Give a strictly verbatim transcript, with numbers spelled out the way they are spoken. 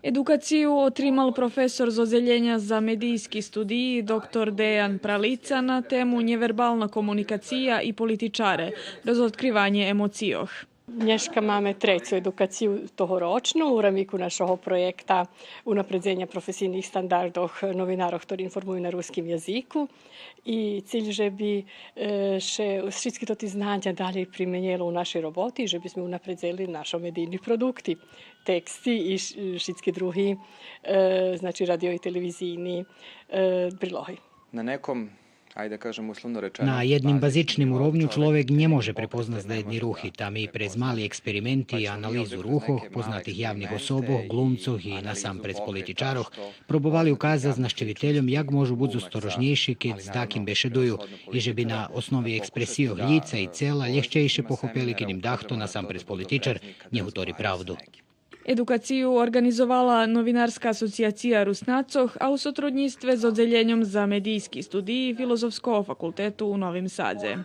Едукацию отримал професор з Оддзелєня за медийски студиї доктор Деян Пралица на тему Нєвербална комуникация и политичаре, розоткриванє емоцийох. Нєшка маме трецу едукацию тогорочну у рамику нашого проєкта унапредзеня професийних стандардох новинарох хтори информую на руским язику. И циль же би, е, ше шицки тоти знаня далєй применєло у нашей роботи, же би зме унапредзели нашо медийни продукти, тексти и ш-, шицки други, е, значи радио и телевизийни, е, прилоги. Na nekom, ajde kažem uslovno rečeno, На єдним базичним уровню чловек нє може препознац даєдни рухи, та ми през мали експерименти и анализу рухох познатих явних особох, ґлумцох и насампредз политичарох пробовали указац нащивительом як можу буц осторожнєйши кед з даким бешедую и же би на основи експресийох лїца и цела лєгчейше похопели кед им дахто, насампредз политичар, нє гутори правду. Едукацию орґанизовала Новинарска асоцияция Руснацох, а у сотруднїцтве з Оддзелєньом за медийски студиї Филозофского факултету у Новим Садзе.